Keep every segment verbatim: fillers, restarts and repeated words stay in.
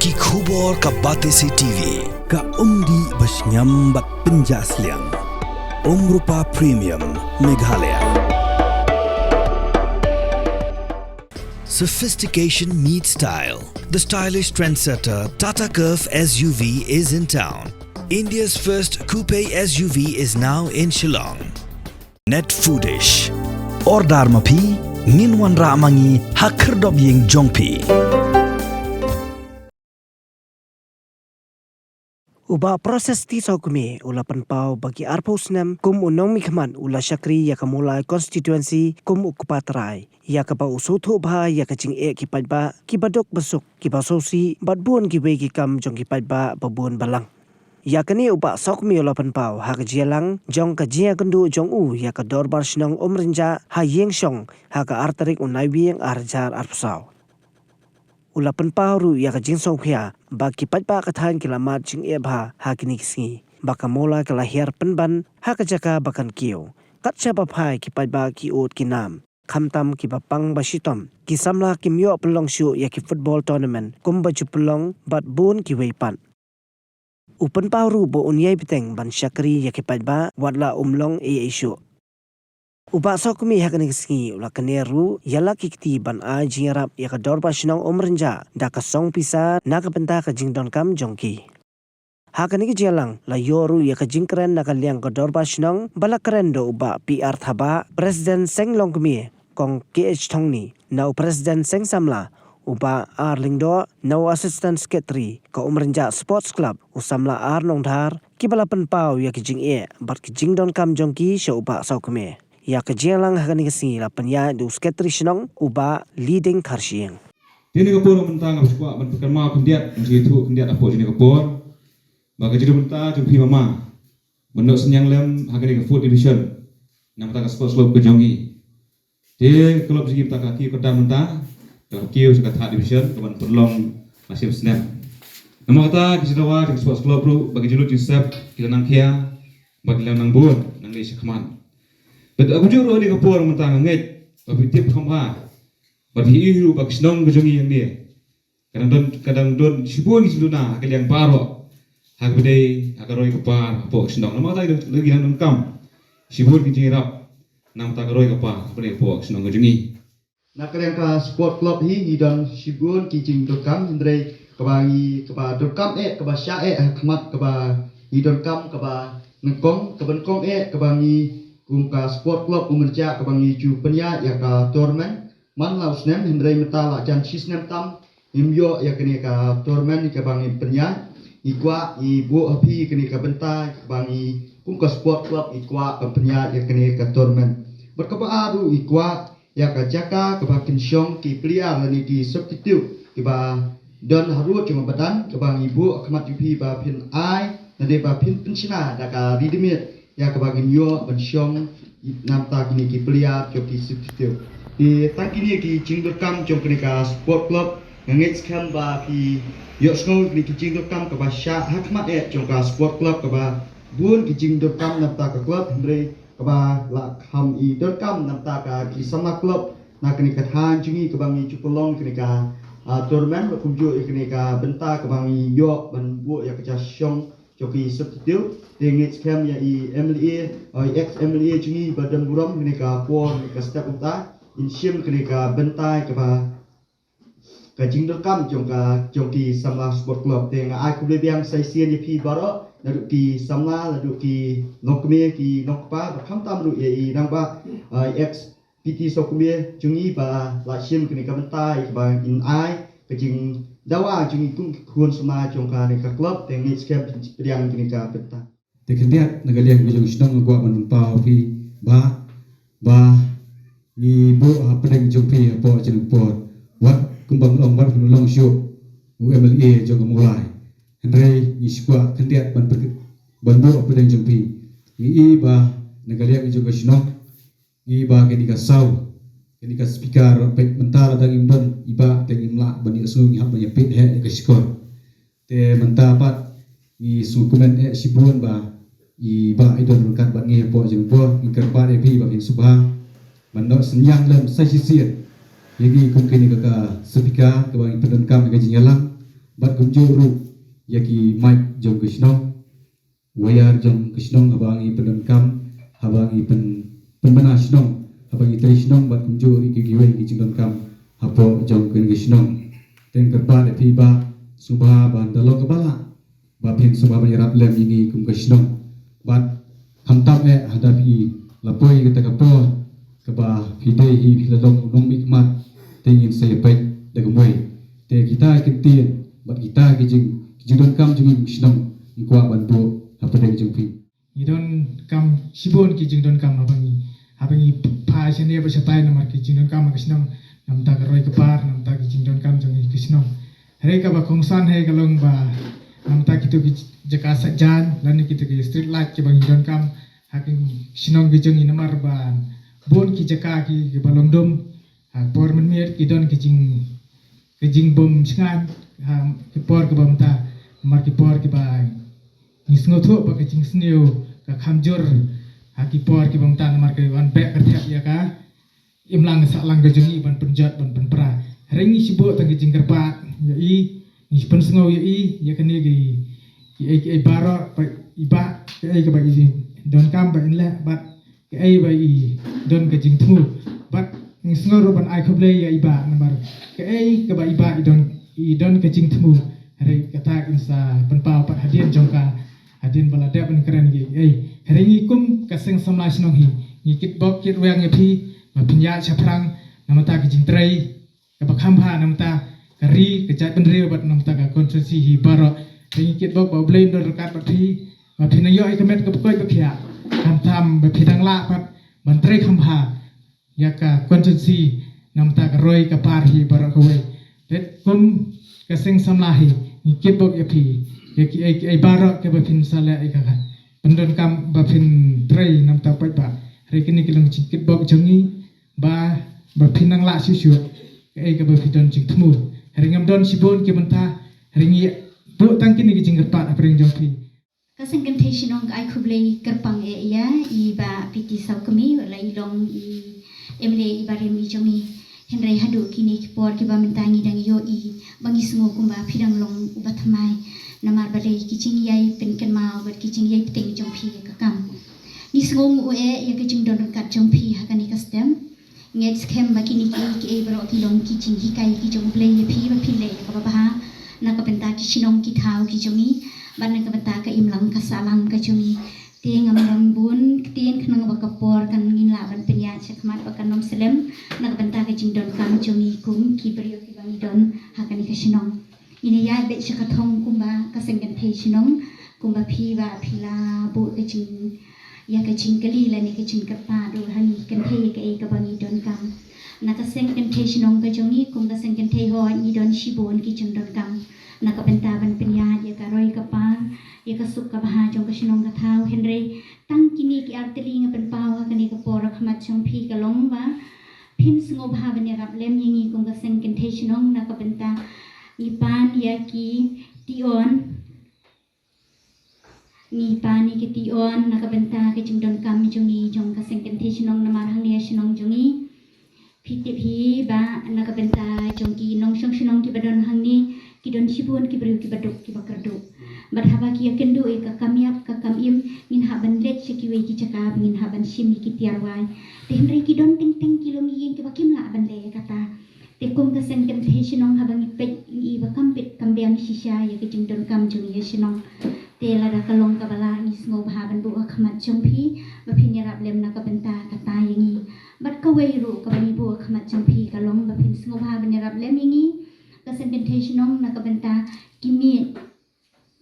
Ki khubor ka Batesi T V. Ka umdih ba shngiam bad pynjah sliang. Umrupa Premium, Meghalaya. Sophistication meets style. The stylish trendsetter Tata Curvv S U V is in town. India's first coupe S U V is now in Shillong. Net Foodish. Order ma phi, ngin wanrah ma ngi ha khyrdop ïing jong phi. U Bah Proses T Sawkmie u la pynpaw ba ki arphew snem kum u nongmihkhmat u la shakri ïa ka Mawlai constituency kum u kpa trai, ïa kaba u sngewthuh bha ïa ka jingeh ki paidbah kiba duk ba suk, kiba sngewsih bad bun kiwei ki kam jong ki paidbah ba bun balang. Ïa kane u Bah Sawkmie u la pynpaw ha ka jingïalang jong ka jingïakynduh jong u ïa ka Dorbar Shnong Umrynjah ha Ïingshong ha ka ar tarik u Naiwieng ar hajar arphew saw. U la pynpaw ruh ïa ka jingsngewkhia ba ki paidbah ka thaiñ ki la mad jingeh bha ha kine ki sngi, ba ka Mawlai ka la hiar pynban ha ka jaka ba kan kiew. Kat shaba phai ki paidbah ki ud ki nam, khamtam kiba pang ba shitom, ki samla kim ïoh pynlong shuh ïa ki football tournament kumba ju pynlong bad bun kiwei pat. U pynpaw ruh ba un ïai bteng ban shakri ïa ki paidbah wat la um long ei ei shuh. U Bah Sawkmie ha kane ka sngi u la kner ruh ïa la ki kti ban ai jingïarap ïa ka Dorbar Shnong Umrynjah da ka song pisa na ka bynta ka jingdonkam jong ki. Ha kane ka jingïalang la ïoh ruh ïa ka jingkren na ka liang ka Dorbar Shnong ba la kren da u Bah P R Thabah, President Seng Longkmie, Kong K H Thongni, na u President Seng Samla, u Bah R Lyngdoh, na u Assistant Secretary ka Umrynjah Sports Club, u Samla R Nongdhar, kiba la pynpaw ïa ki jingeh bad ki jingdonkam jong ki sha u Bah Sawkmie. Ïa ka jingïalang ha kane ka sngi la pynïaid da u Secretary Shnong, u Bah Liding Kharshiing. Te kane ka por mynta nga kwah ban pynkynmaw khyndiat, ban sngewthuh khyndiat hapoh kane ka por ba ka jingbynta jong phi mama ban ïoh synñiang lem ha kane ka fourth division na ka bynta ka sports club ka jong ngi. Te ka club jong ngi mynta ka la kiew kyrdan mynta, ka la kiew sha ka third division kaban pynlong la shiphew snem. Namar kata ki jingdawa jong ka sports club ruh bad ki jinglut jingsep ki la nang khia bad ki la nang bun nangne shakhmat. Bad kumjuh ruh ha kane ka por mynta nga ngeit ba phi tip kham bha bad phi i ruh ba ka shnong ka jong ngi hangne ka dang don, ka dang don shibun ki jingduna ha ka liang baroh, ha kaba dei ha ka roi ka par hapoh ka shnong. Namar kata ki dang, ki dang donkam shibun ki jingïarap na ka bynta ka roi ka par kaba dei hapoh ka shnong ka jong ngi. Na ka liang ka sport club hi ngi don shibun ki jingdonkam, hynrei kaba ngi, kaba donkam eh, kaba shah eh ha khmat kaba ngi donkam kaba nyngkong, kaba nyngkong eh kaba ngi kum ka sport club Umrynjah kaba ngi ju pynïaid ïa ka tournament man la u snem, hynrei mynta la jan shi snem tam ngim ïoh ïa kane ka tournament kaba ngi pynïaid. Ngi kwah, ngi buh ha phi kane ka bynta kaba ngi kum ka sport club ngi kwah ban pynïaid ïa kane ka tournament. Bad kaba ar ruh ngi kwah ïa ka jaka kaba kin shong ki player lane ki substitute kiba don harud jong ka madan kaba ngi buh ha khmat jong phi ba phin ai lane ba phin pynshna da ka readymade ïa kaba ngin ïoh ban shong na ka bynta kine ki player jong ki substitute. Te tang kine ki jingdonkam jong kane ka sport club, nga ngeit skhem ba phi ïohsngew kine ki jingdonkam kaba shah ha khmat eh jong ka sport club kaba bun ki jingdonkam na ka bynta ka club, hynrei kaba la kham i donkam na ka bynta ka ki samla club na kane ka thaiñ jong ngi kaba ngi ju pynlong kane ka, ah, tournament, bad kumjuh ïa kane ka bynta kaba ngi ïoh ban buh ïa ka ja shong jong ki substitute. Te ngeit skhem ïa i M L A, ah, i ex M L A jong ngi ba don burom kane ka por, kane ka step mynta, in shim kane ka bynta kaba ka jingdonkam jong ka, jong ki samla sport club. Te nga ai khublei biang sa shisien ïa phi baroh, naduh ki samla, naduh ki nongkmie, ki nongkpa, bad khamtam ruh ïa i rangbah, ah, i ex P T Sawkmie jong ngi ba la shim kane ka bynta ïa kaba in ai ka jingdawa jong ngi kum ki khun samla jong kane ka club. Te ngeit skhem phin pdiang kane ka bynta. Te khyndiat na ka liang ka jong shnong nga kwah ban pynpaw phi ba, ba ngi buh hapdeng jong phi hapoh jong ka por. Wat kumba nga ong, wat phin long shuh u M L A jong ka Mawlai. Hynrei ngi shu kwah khyndiat ban pyn-, ban buh hapdeng jong phi. Ngi i ba na ka liang jong ka shnong, ngi i ba kane ka saw, kane ka speaker, peit mynta lada ngim don i ba te ngim lah ban ïohsngew, ngi hap ban ïa peit heh ïa ka shkor. Te mynta pat ngi sngewkmen eh shibun ba i ba i don ryngkat bad ngi hapoh jong ka por. Ngi kyrpad ïa phi ba phin sngewbha ban ïoh synñiang lem sa shisien ïa ngi kum kine ka, ka speaker kaba ngi pyndonkam ïa ka jingïalang. bad kumjuh ruh ïa ki mic jong ka shnong, wire jong ka shnong haba ngi pyndonkam, haba ngi pyn pynbna shnong, haba ngi trei shnong bad kumjuh ruh ïa kiwei ki jingdonkam hapoh jong kane ka shnong. Te nga kyrpad ïa phi ba sngewbha ban da long kaba lah ba phin sngewbha ban ïarap lem ïa ngi kum ka shnong. Bad khamtam eh haba phi la poi kata ka por kaba phi dei hi phi la long u nongmihkhmat, te ngin sa ïa peit da kumwei. Te kita ki ktien bad kita ki jing ki jingdonkam jong ngi kum ka shnong ngi kwah ban buh hapdeng jong phi. Ngi donkam shibun ki jingdonkam haba ngi haba ngi phai shane bad shatai namar ki jingdonkam ka shnong, namta ka roi ka par, namta ki jingdonkam jong ngi ka shnong. Hynrei kaba kongsan hi ka long ba namta kito ki jaka saitjaiñ lane kito ki street light kiba ngi donkam ha ka shnong ka jong ngi namar ba bun ki jaka ki kiba long dum ha por mynmiet ki don ki jing ki jingbym shngaiñ ha ki por kiba mynta namar ki por kiba ngi sngewthuh ba ka jingsniew ka kham jur ha ki por kiba mynta namar ka wan beh kyrthep ïa ka imlang ka sahlang ka jong ngi ban pynjot ban pynpra. Hynrei ngi shu buh tang ka jingkyrpad ïa i, ngi shu pynsngew ïa i ïa kane ki ki ei ki ei baroh ba i bah ki ei kaba i donkam ba in leh bad ka ei ba i don ka jingthmu. Bad ngi sngew ruh ban ai khublei ïa i bah namar ka ei kaba i bah i don i don ka jingthmu. Hynrei kata in sa pynpaw pat hadien jong ka hadien ba la dep ban kren ïa i ei. Hynrei ngi kum ka seng samla shnong hi ngi kitbok kitrwiang ïa phi ba phin ïaid shaphrang namar ta ka jingtrei kaba kham bha namta ka ri ka jaitbynriew bad namta ka constituency hi baroh. Te ngi kitbok ba U Blei un don ryngkat bad phi ba phin nang ïoh ïa ka met kaba koit ba khiah. Khamtam ba phi dang lah pat ban trei kham bha ïa ka constituency namta ka roi ka par hi baroh kawei. Te kum ka seng samla hi ngi kitbok ïa phi ïa ki ei ki ei baroh kaba phin sa leh ïa ka pyndonkam ba phin trei namta paidbah. Hynrei kine ki long jingkitbok jong ngi ba ba phin nang lah shuh shuh kaei kaba phi don jingthmu. Hynrei ngam don shibun ki bynta, hynrei ngi buh tang kine ki jingkyrpad hapdeng jong phi. Ka seng kynthei shnong ka ai khublei kyrpang eh ïa i bah P T Sawkmie, la i long i M L A i barim i jong i. Hynrei haduh kine ki por kiba mynta ngi dang ïohi ba ngi sngew kumba phi dang long uba thymmai namar balei ki jingïai pynkynmaw bad ki jingïai bteng jong phi ïa ka kam. Ngi sngewnguh eh ïa ka jingdon ryngkat jong phi ha kane ka step. Ngeit skhem ba kine kiei kiei baroh ki long ki jinghikai ki jong U Blei ïa phi ba phin leh ïa kaba bha na ka bynta ki shnong ki thaw ki jong ngi bad na ka bynta ka imlang ka sahlang ka jong ngi. Te ngam don bun ktien khnang ba ka por kan ngin lah ban pynïaid shakhmat ba kan ym slem na ka bynta ka jingdonkam jong ngi kum ki briew kiba ngi don ha kane ka shnong. Ngin ïaid beit sha ka thong kumba ka seng kynthei shnong kumba phi ba phi la buh ka jing ïa ka jingkylli lane ka jingkyrpad ruh ha ngi kynthei ïa kaei kaba ngi donkam. Na ka seng kynthei shnong ka jong ngi kum ka seng kynthei hooid ngi don shibun ki jingdonkam na ka bynta ban pynïaid ïa ka roi ka par ïa ka suk ka bha jong ka shnong ka thaw. Hynrei tang kine ki artylli nga pynpaw ha kane ka por ha khmat jong phi ka long ba phin sngewbha ban ïarap lem ïa ngi kum ka seng kynthei shnong na ka bynta ngi pan ïa ki tion. Ngi pan ïa ki tion na ka bynta ka jingdonkam jong ngi jong ka seng kynthei shnong namar hangne ha shnong jong ngi. Phi tip hi ba na ka bynta jong ki nongshong shnong kiba don hangne ki don shibun ki briew kiba duk kiba kyrduh. Bad haba ki ïakynduh ïa ka kam ïap ka kam im ngin hap ban leit sha kiwei ki jaka ba ngin hap ban shim ïa ki tiar wai. Te hynrei ki don teng teng ki longïing kiba kim lah ban leh ïa kata. Te kum ka seng kynthei shnong haba ngi peit ngi i ba kam bit kam biang shisha ïa ka jingdonkam jong ngi ha shnong. Te lada ka long kaba lah ngi sngewbha ban buh ha khmat jong phi ba phin ïarap lem na ka bynta kata ïa ngi. Bad kawei ruh kaba ngi buh ha khmat jong phi ka long ba phin sngewbha ban ïarap lem ïa ngi ka seng kynthei shnong na ka bynta ki miej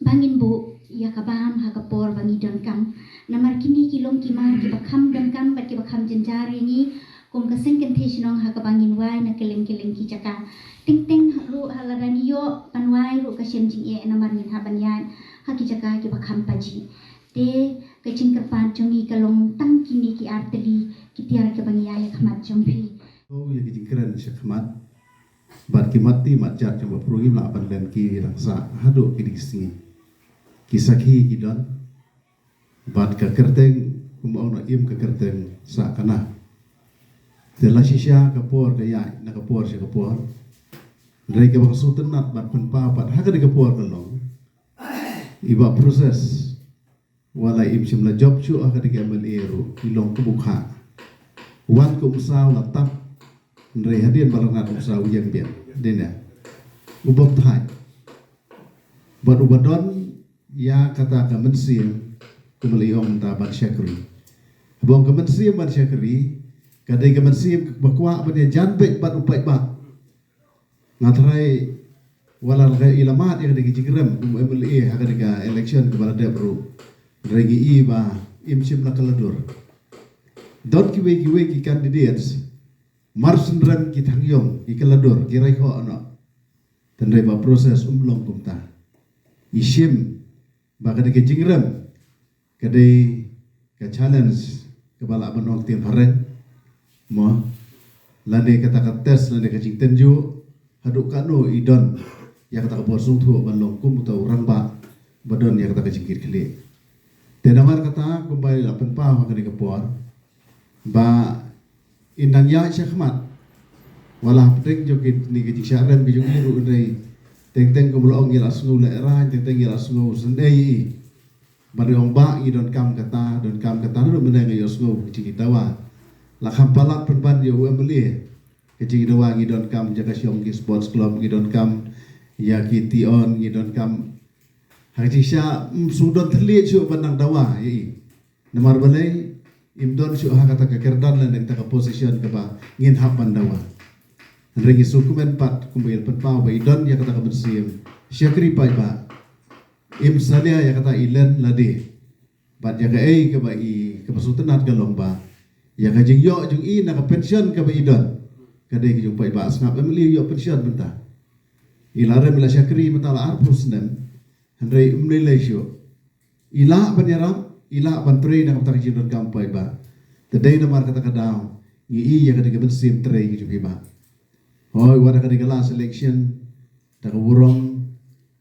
ba ngin buh ïa ka bam ha ka por ba ngi donkam. Namar kine ki long ki mar kiba kham donkam bad kiba kham jynjar ïa ngi kum ka seng kynthei shnong ha kaba ngin wai na kylleng kylleng ki jaka. Teng teng ruh ha lada ngi ïoh ban wai ruh ka shem jingeh namar ngin hap ban ïaid ha ki jaka kiba kham pajih. Te ka jingkyrpad jong ngi ka long tang kine ki artylli ki tiar kiba ngi ïaid ha khmat jong phi. Oh, ïa ki jingkren sha khmat. Bad ki mat ti mat jat jong ba pyrshah ngim lah ban len ki rangsa haduh kine ki sngi. Ki sakhi ki don. Bad ka kyrteng kumba ong na im ka kyrteng sah kana. Te la shisha ka por ka ïaid na ka por sha ka por. Hynrei kaba nga sngewtynnat bad pynpaw pat ha kane ka por ka long, i Bah Proses, wat la im shym la jop shuh ha kane ka M L A ruh, i long kum u kha. Wan kum u saw la tap. Hynrei hadien ba la ngat u saw u ïeng biang. Dei na u bym thait. Bad uba don ïa kata ka mynsiem, kumba la ong mynta, ban shakri. Haba ong ka mynsiem ban shakri, ka dei ka mynsiem ba kwah ban ïajan beit bad u paidbah. Nga tharai wat la ka i la mad ïa kane ka jingrem kum M L A ha kane ka election kaba la dep ruh, hynrei ngi i ba im shym la kylla dur. Don kiwei kiwei ki candidates, mar synrem ki thang ïong, ki kylla dur, ki rai khoh noh. Hynrei Bah Proses um long kumta. I shim ba ka dei ka jingrem, ka dei ka challenge kaba lah ban ong ktien phareng, mo, lane kata ka test, lane ka jingtynjuh, haduh katno i don ïa kata ka bor sngewthuh ban long kum uta u rangbah ba don ïa kata ka jingkitkhlieh. Te namar kata, kumba la pynpaw ha kane ka por, ba in dang ïaid shakhmat, wat la hapdeng jong kine ki jingshah rem ki jong i ruh, hynrei teng teng kumba la ong, ngi la sngew lehraiñ, teng teng ngi la sngew sngewsih ïa i. Ban ong ba ngi donkam kata, donkam kata, naduh mynne nga ïohsngew ka jingdawa. La kham palat pynban ïa u M L A ka jingdawa, ngi donkam jaka shong ki sports club, ngi donkam ïa ki tion, ngi donkam. Ha ka jingshisha, mm, shu don thylliej shuh ban nang dawa ïa i. Namar balei, im don shuh ha kata ka kyrdan lane kata ka position kaba ngin hap ban dawa. Hynrei ngi sngewkmen pat kumba i la pynpaw ba i don ïa kata ka mynsiem shakri paidbah. Im salia ïa kata i len lade. Bad ïa kaei kaba i, kaba sngewtynnat ka long ba ïa ka jingïoh jong i na ka pension kaba i don, ka dei ka jong paidbah. Sngap M L A ïoh pension mynta. I la rem, i la shakri mynta la arphew snem. Hynrei um lei lei shuh. I lah ban ïarap, i lah ban trei na ka bynta ka jingdonkam paidbah. Te dei namar kata ka daw ngi i ïa kata ka mynsiem trei ka jong phi, Bah. Hooid, wat ha kane ka last election, da ka burom,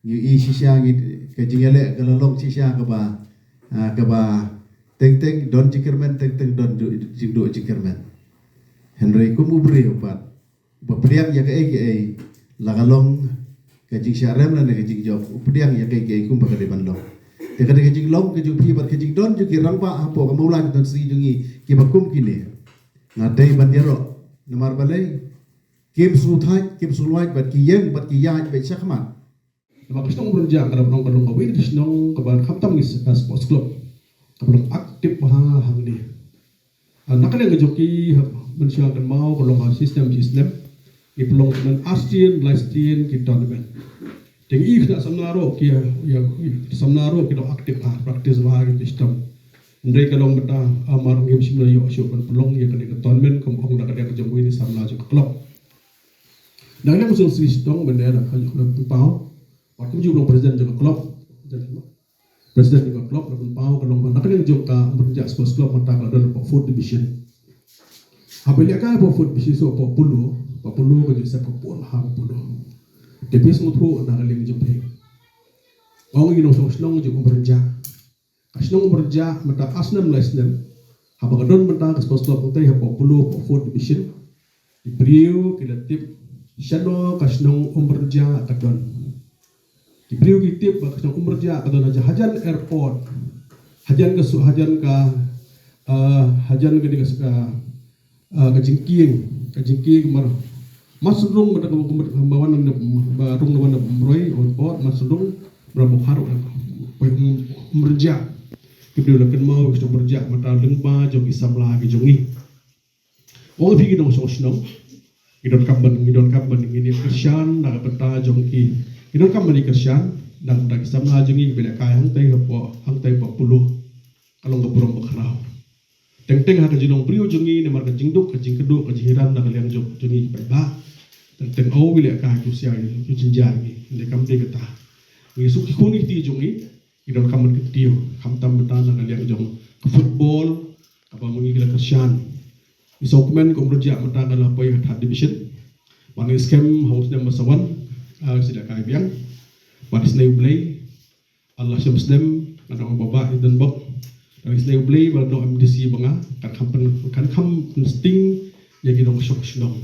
ngi i shisha, ngi, ka jingïaleh ka la long shisha kaba, ah, kaba teng teng don jingkyrmen, teng teng don ju-, jingduh jingkyrmen. Hynrei kum u briew pat, ba pdiang ïa kaei kaei, la ka long ka jingshah rem lane ka jingjop, u pdiang ïa kaei kaei kumba ka dei ban long. Te ka dei ka jinglong ka jong phi bad ka jingdon jong ki rangbah hapoh ka Mawlai Constituency jong ngi kiba kum kine. Nga dei ban ïaroh, namar balei, kim sngewthait, kim sngewlwait bad ki ïeng bad ki ïaid beit shakhmat. Namar ka shnong Umrynjah ka dei ban ong ka long kawei na ki shnong kaba khamtam ngi, ah, sports club kaba long active bha hangne. Ah, na ka liang ka jong ki, ha, mynshuwa kynmaw ka long ha shi snem shi snem. Ngi pynlong nan ar sien, lai sien ki tournament. Te ngi i khynnah samla ruh ki, ïa, ïa, samla ruh ki long active bha, practice bha ki shitom. Hynrei ka long mynta, ah, mar ngim shym la ïoh shuh ban pynlong ïa kane ka tournament, kum ong na ka liang ka jong kawei na samla jong ka club. Na ka liang ka jong Sri Sitong mynne, na ka jong ka pynpaw. Wat kum ju long president jong ka club. President jong ka club la pynpaw ka long ba na ka liang jong ka Umrynjah Sports Club mynta ka la don hapoh fourth division. Haba ïalehkai hapoh fourth division, so hapoh Polo, hapoh Polo ka jingïasep ka pun ha hapoh Polo. Te phi sngewthuh na ka liang jong phi. Ong ïa ki nongshong shnong jong Umrynjah. Ka shnong Umrynjah mynta ar snem lai snem. Haba ka don mynta ka sports club mynta hapoh Polo, hapoh fourth division. Ki briew ki la tip shano ka shnong Umrynjah ka don. Ki briew ki tip ba ka shnong Umrynjah ka don hajan, hajan airport. Hajan ka su, hajan ka, ah, hajan ka, ka, ah, ka jingkieng, ka jingkieng mar. Mar shnong mynta ka, ka, ba wan na, ba rung na wan na Umroi, airport, mar shnong, mar Bukhara, Umrynjah. Ki briew la kynmaw ka shnong Umrynjah mynta lyngba jong ki samla ki jong ngi. Ong ïa phi ki nongshong shnong, ngi donkam ban, ngi donkam ban, ngin ïa kyrshan na ka bynta jong ki. Ngi donkam ban ïa kyrshan na ka bynta ki samla jong ngi, ba ïalehkai hangtei hapoh, hangtei hapoh Polo. Ka long ka burom bakhraw. Teng teng ha ka jinglong briew jong ngi, namar ka jingduk, ka jingkyrduh, ka jinghiran na ka liang jong, jong ngi paidbah. Teng teng u ïalehkai, u ïasnoh ïa ka jingjia jong ngi. Hynrei kam dei kata. Ngi suk ki khun ki kti jong ngi, ngi donkam ban kyntiew, khamtam mynta na ka liang jong ka football, kaba ma ngi ki la kyrshan. Ngi sngewkmen ka Umrynjah mynta ka la poi ha third division. Bad ngi skhem ha u snem ba sa wan, ah, sa ïalehkai biang. Bad isynei U Blei, Allah sham snem, nga dang baba i don bok. Bad isynei U Blei, ba don M D C ba nga, kan kham pyn, kan kham pynsting ïa ki nongshong shnong.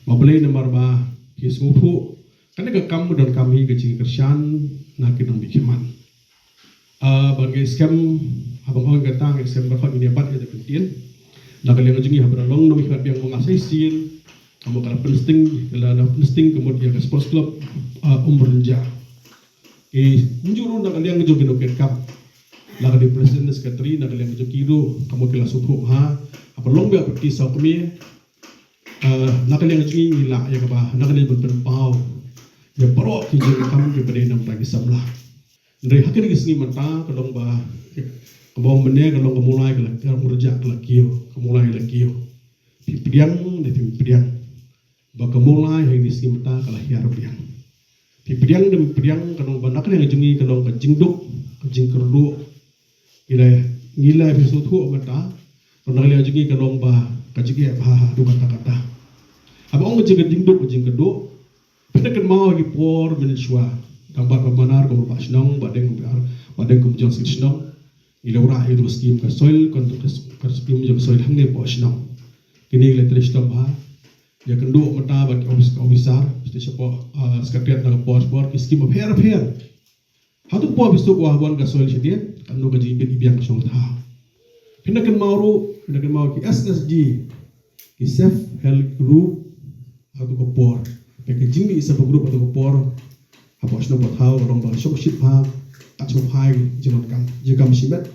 Ba U Blei namar ba Ki sngewthuh kane ka kam ba donkam hi ka jingkyrshan na ki nongmihkhmat. Ah, ba ngi skhem, haba ngi ong kata ngi skhem ba ngi ïa bat ïa ka ktien. Na ka liang jong ngi haba la long nongmihkhmat biang ba nga sa shisien, ka mut ka la pynsting, ka la, la pynsting ka mut ïa ka sports club, ah, Umrynjah. Ki nju ruh na ka liang jong ki nongkit kam, la ka dei president secretary, na ka liang jong ki ruh ka mut ki la sngewthuh ha, haba long biang pyrthei saw kmie. Ah, na ka liang jong ngi ngi lah ïa kaba na ka liang ban pynpaw ïa baroh ki jingkam kiba dei namar ki samla. Hynrei ha kine ki sngi mynta ka long ba, ka bym mynne ka long ka Mawlai ka la, ka Umrynjah ka la kiew, ka Mawlai ka la kiew. Phi pdiang ne phim pdiang ba ka Mawlai ha kine ki sngi mynta ka la hiar biang. Phi pdiang ne phim pdiang, ka long ba na ka liang jong ngi ka long ka jingduk, ka jingkyrduh. Ngi la, ngi la phi sngewthuh mynta, ka na ka liang jong ngi ka long ba ka jingeh bha haduh katta katta. Haba ong ka jingduk, ka jingkyrduh, phi da kynmaw ki por mynshuwa, tang Bah Manar kum u rangbah shnong, Bah Deng, Bah Deng kum u jong shnong. Ngi la wanrah ïa ka skim ka soil, kon ka skim jong soil hangne hapoh shnong. Kine ngi la trei shitom bha. Ïakynduh mynta bad ki office, ka officer, sha shapoh, ah, secretariat na ka por por, ki skim bapher bapher. Hato ka por phi suk, wa wan ka soil shadien, katno ka jingbit ibiang ka shnong Pathaw. Phin da kynmaw ruh, phin da kynmaw ki S S G, ki self help group, hato ka por. Ka, ka jingmih self help group hato ka por, hapoh shnong Pathaw ka long ba shong shit pha, kat shong phai jingkam, jingkam shimet.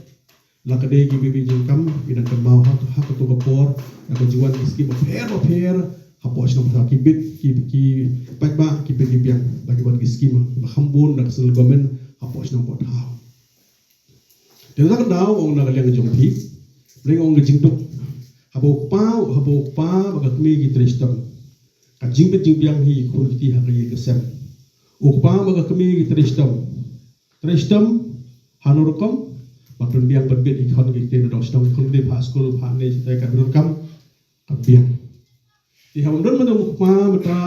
La ka dei ki bit jingkam, ngi dang kynmaw ha, ha kato ka por, la ka jingwan ki skim bapher bapher, hapoh shnong Pathaw ki bit, ki, ki paidbah, ki bit ki biang, ba ki wan ki skim, ba kham bun, na ka central government, hapoh shnong Pathaw. Te na ka daw, ong na ka liang jong phi, ring ong ka jingduk, haba u kpa, haba u kpa, bad ka kmie ki trei shitom. Ka jingbit jingbiang hi, khun kti ha ka ïing ka sem. U kpa bad ka kmie ki trei shitom. Trei shitom, hano rukom, ba pynbiang pynbit ïa ki khon ki kti na dong shnong, ki khon ki kti phah skul, phah ne, shatai ka donkam, ka biang. Te haba ym don mynta u kpa mynta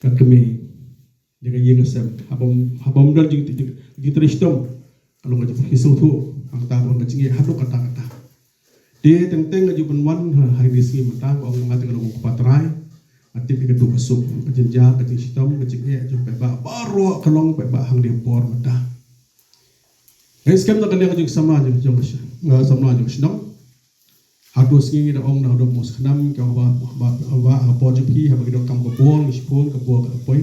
ka kmie, ïa ka ïing ka sem, haba ym, haba ym don jing, jing, jingtrei shitom, ka long ka jingphi sngewthuh, hangta ka long ka jingeh haduh katta katta. Te teng teng nga ju pynwan ha, ha kine ki sngi mynta, nga ong nga te ka long u kpa trai. Nga tip ïa ka duk ka suk, ka jynjar, ka jingshitom, ka jingeh jong paidbah baroh ka long paidbah hangne por mynta. Nga skhem na ka liang jong samla jong, jong, ah, samla jong shnong. Haduh sngi ngi da ong na haduh mos khnam, ka ba, ba, ba, ha por jong phi, haba ngi donkam ka bol, ngi shiphew ka bol ka la poi.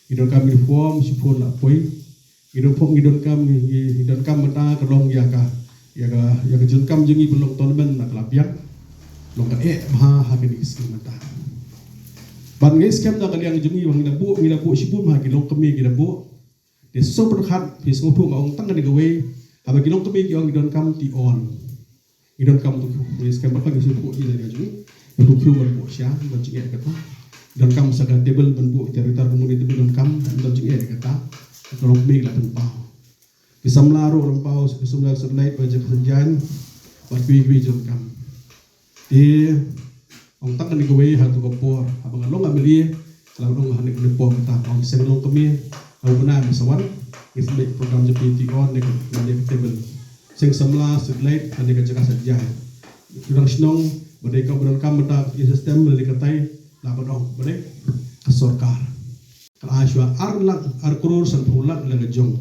Ngi donkam uniform, shiphew la poi. Ngi don pok, ngi donkam, ngi, ngi, ngi donkam mynta ka long ïa ka, ïa ka, ïa ka jingkam jong ngi ban long tournament na ka la biang. Long ka eh bha ha kine ki sngi mynta. Ban ngi skhem da ka liang jong ngi ba ngi la buh, ngi la buh shibun ha ki longkmie ngi la buh. Te sngewthuh pyrkhat, phi sngewthuh nga ong tang kane kawei. Haba ki longkmie ki ong ngi donkam ti on. Ngi donkam tu, ngi skhem ba ngi shu buh ïa la jong. Ngi tu kiew ban buh sha, ban jingeh kata. Donkam sa ka table ban buh ïa ka ritar kumne table donkam, ban jingeh kata. Ka longkmie la pynpaw. Ki samla ruh la pynpaw, ki samla satellite, ba jingeh jan, ba twi twi jingkam. Te ong tang kane kawei ha tu ka por, haba nga long M L A, ka la ong ha kane ka por mynta, ong seng longkmie, ha u bnai mynsawan, ngi seng program jong phi ti on ne ka, ne ka table. Seng samla, street light, ha kane ka jaka sa jai. Ki nong shnong, ba dei ka ba donkam mynta, ki system, ba dei katai, la ba dei, ba dei ka sorkar. Ka la ai shuwa ar lak, ar klur sanphew lak la ka jong.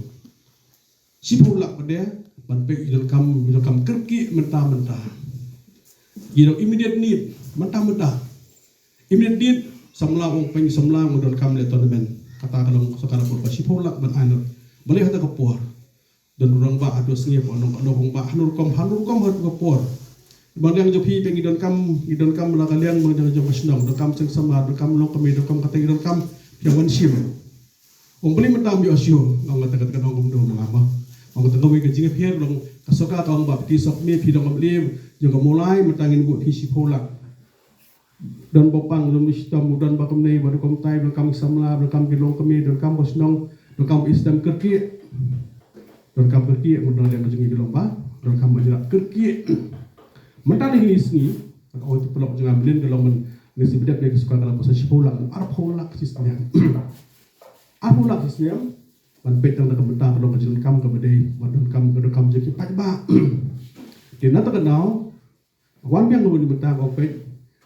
Shiphew lak pat de, ban peit ïa ki donkam, ïa ki donkam kyrkieh mynta mynta. Ïa ki dong immediate need, mynta mynta. Immediate need, samla ong peit samla ong donkam leh tournament. Kata ka long sorkar ka pynpaw shiphew lak ban ai noh. Balei hata ka por. Don u rangbah haduh sngi, pynong ka dong rangbah, hano rukom, hano rukom hata ka por. Ba liang jong phi peit ngi donkam, ngi donkam la ka liang, ba liang jong ka shnong, donkam seng samla, donkam longkmie, donkam kata ngi donkam, phi wan shim. Ong balei mynta ym ïoh shuh, ong kata kata ka ong kumno ma nga ma. Ong kata kawei ka jingpher long ka sorkar ka ong ba phi sok ne phi dong ka blim, jong ka Mawlai mynta ngin buh phi shiphew lak. Don ba pang, don ba shitom, don ba kumne, ba donkam tai, donkam samla, donkam ki longkmie, donkam ka shnong, donkam i stem kyrkieh. Donkam kyrkieh, mynta dang ka jong ngi ki long ba, donkam ba jrah kyrkieh. Mynta dang hi sngi, ong tu paralok jong nga mynnin ka long mynne shi bdep ne ka sorkar ka la buh sa shiphew lak, arphew lak shi snem. Arphew lak shi snem, ban peit tang da ka bynta ka long ka jingdonkam kaba dei, ban donkam, ka donkam jong ki paidbah. Te na kata ka daw, wan biang ka bynta ka peit,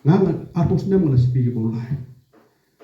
nga nga arphew snem nga la shu plie ka Mawlai.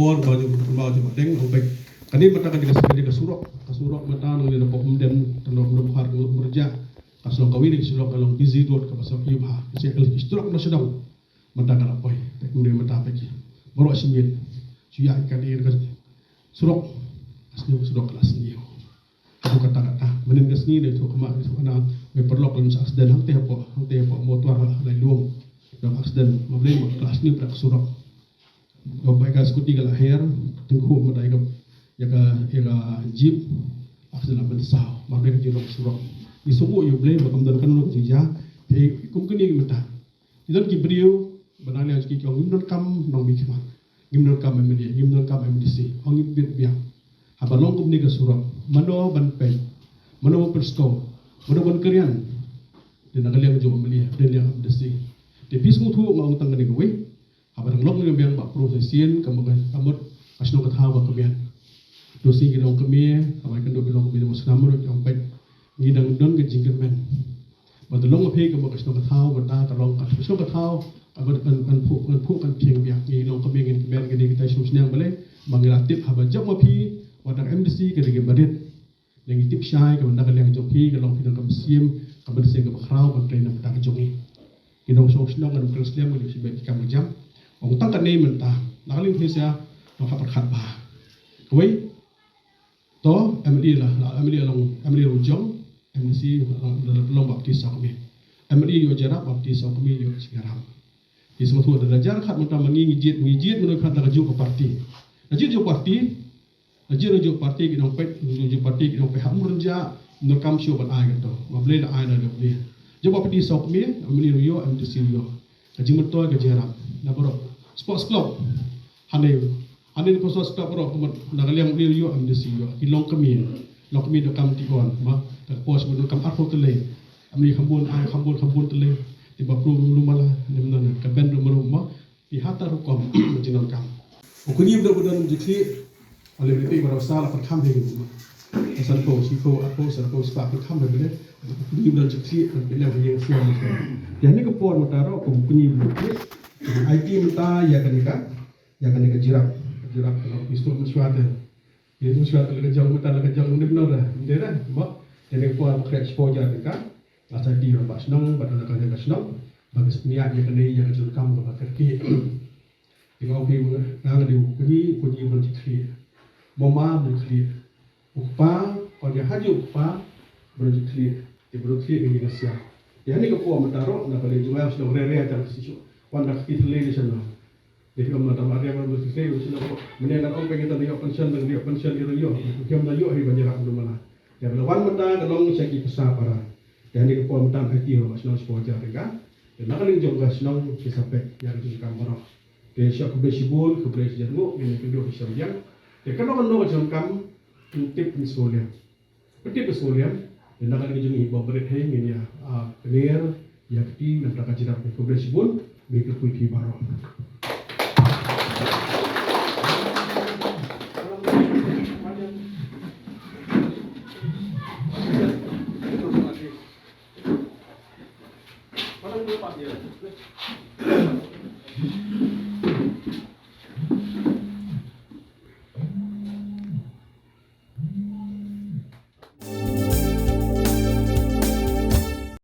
Bor, ba ju ba ju ba deng, ong pek. Kane mynta ka dei ka surok, ka surok mynta nang dei na pok Umden, tang na Umden Bhar, Umrja. Ka surok kawei na ki surok ka long busy road kaba surok ïa bha. Ka surok na sdang. Mynta ka la poi. Pek mynta mynta pek. Baroh shi miet. Shu ïa ka dei ka surok. Asni surok ka la sniew. Haduh katta katta. Mynnin ka sngi ne tu kama tu ana me paralok lem sa accident hangte hapoh, hangte hapoh motor ha Lailung. Dang accident, ma Blei ma ka la sniew prak surok. Dang bai ka scooty ka la her, tyngkhuh ma dei ka ïa ka ïa ka jeep. Accident la ban saw, ma Blei ka jinglong surok. Ngi sngewbha ïa U Blei ba kam don ka nong jingja. Te kum kane mynta. Ki don ki briew ba nang liang ki ong ngim donkam nongmihkhmat, ngim donkam M L A, ngim donkam M D C, ong ngim bit biang. Haba long kumne ka surok, mano ban peit, mano ban pynskhem, mano ban kyrïan. Dei na ka liang jong M L A, dei liang M D C. Te phi sngewthuh, nga ong tang kane kawei. Haba dang long liang biang ba pro session ka mut ka mut ka shnong ka thaw ka kmen. To si ki long kmie, haba ki long kmie mo snam ruh ki ong peit. Ngi dang don ka jingkyrmen. Ba da long phi ka mut ka shnong ka thaw, ba da ka long ka shnong ka thaw, ka ban kan kan phu kan phu kan thiang biang. Ngi long kmie ngin kmen, ngi dei kita shnong shnong balei, ba ngi la tip haba jop ma phi wat da M D C ka dei ki barit. Ngi tip shai ka ban da ka liang jong phi, ka long phi dang ka mynsiem, ka mynsiem ka bakhraw ban trei na ka jong ngi. Ki nong shnong shnong ngan kren slem ngan ïa shi bad ki kam ka jam. Ong tang kane mynta na ka liang phi sia nong hap pyrkhat bha. Kawei to M L A la, la M L A long, M L A long jong, M D C long, long baptis sa kami. M L A ïoh jara baptis sa kami ïoh singaram. Ki sngewthuh da jar khat mynta ma ngi ngi jied ngi jied mynta khat da ka juk ka parti. Da jied juk parti. Ka jingrujuk parti ki nongpeit, rujuk parti ki nongpeit ha umrynjah, nongkam shuh ban ai kato. Ba Blei la ai na jong ne. Jong ba phi di saw kmie, MLA ruh ïoh, MDC ruh ïoh. Ka jingmyntoi ka jingïarap na baroh. Sports club. Hangne, hangne na sports club baroh, kumne na ka liang MLA ruh ïoh, MDC ruh ïoh. Ki long kmie. Long kmie nongkam ti on, ba. Ka pos nongkam arphew tylli. MLA kham bun, ai kham bun, kham bun tylli. Te ba pru lu mala, ne mala, ka ben ruh mala, ba. Phi hata rukom jingdonkam. U kñi ba don jingkhlieh. Ole meti ba rasa la pyrkham hi. Sanphew, shiphew, arphew, sanphew, spah pyrkham hi bele. U kñi ba don jingkhlieh, kan bele ha ïing siang. Ïa kane ka por mynta ruh, u kñi ba don jingkhlieh. Ai ti mynta ïa kane ka, ïa kane ka jirap. Jirap ka pistol mynshwa te. Ïa mynshwa te la ka jong mynta la ka jong nim no da. Ym dei da. Ba. Ïa kane ka por ba khreh shiphew hajar tyngka. Nga sa ïa ki rangbah shnong, bad na ka liang ka shnong, ba ki sngewthuh ïa kane ïa ka jingdonkam kaba kyrkieh. Te nga ong phi, nga nga dei u kñi, u kñi ba don jingkhlieh. Mama ba don jingkhlieh. U kpa, wan ïa hajuh u kpa, ba don jingkhlieh. Te ba don jingkhlieh ka ïing ka siang. Ïa kane ka por mynta ruh, na ka liang jong nga shnong Rere, tang shisha. Wan da ki thylli ni shnong. Dei ki ong mynta ma riam mynta ki seng sila ko. Mynne ngan ong ka kita ïoh pension, ngan ïoh pension ïoh ïoh. Ki ong na ïoh hi ban ïarap mynta. Ïa ba la wan mynta ka long sha ki pasa para. Ïa kane ka por mynta ai ti ruh ba shnong shiphew hajar tyngka. Ïa na ka liang jong ka shnong ki sa peit ïa ka jingkam baroh. Te sha khublei shibun, khublei shibun, ïa kane ka dei ka shnong ïa. Ïa kano kano ka jingkam, pyntip pynsngewlem. Pyntip pynsngewlem, ïa na ka liang jong ngi ba bret hi ngin ïa, ah, pynïar, ïa kti, na ka bynta ka jingïarap, khublei shibun, ngin kyrkhu ïa phi baroh.